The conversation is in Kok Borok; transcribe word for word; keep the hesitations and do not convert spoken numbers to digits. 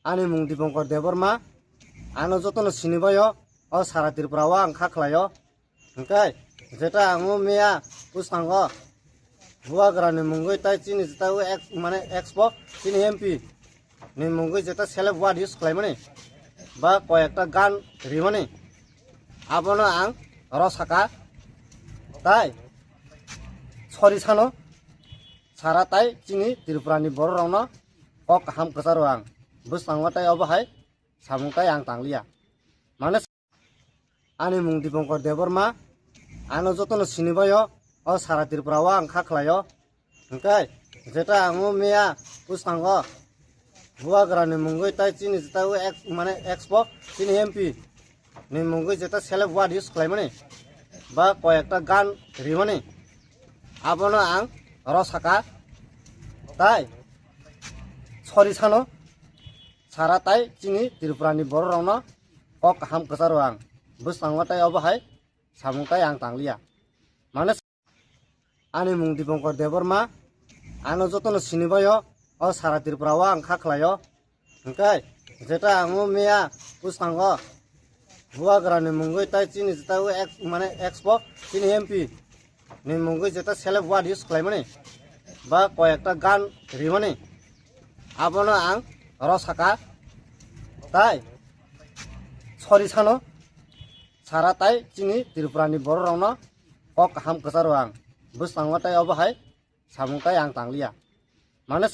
Ani mung Dipankar Debbarma. Ano jotono sinibaio, o sara Tripura o ang kha khlaio. Hwnkhe jeta ang o miya bwskango Bubagrani mungwi tai chini jeta o ex-, mane expo chini M P ni mungwi jeta self word use khlaimani ba koi ekta gan rimani, abono ang rosaka tai sori sano sara tai chini Tripura ni borok rokno kok kaham kwcharo ang bwskango tai obo hai samung tai ang tangliya. Mane ani mung Dipankar Debbarma, ano jotono sinibaio, o sara Tripura o ang kha khlaio. Hwnkhe jeta ang o miya bwskango Bubagrani mungwi tai chini jeta o ex-, mane expo chini M P ni mungwi jeta self word use khlaimani ba koi ekta gan rimani, abono ang rosaka tai sori sano sara tai chini Tripura ni borok rokno kok kaham kwcharo ang bwskango tai obo hai samung tai ang tangliya. Mane ani mung Dipankar Debbarma, ano jotono sinibaio, o sara Tripura o ang kha khlaio. Hwnkhe jeta ang o miya bwskango Bubagrani mungwi tai chini jeta o ex-, mane expo chini M P ni mungwi jeta self word use khlaimani ba koi ekta gan rimani, abono ang rosaka tai sori sano sara tai chini Tripura ni borok rokno kok kaham kwcharo ang bwskango tai obo hai samung tai ang tangliya. Mane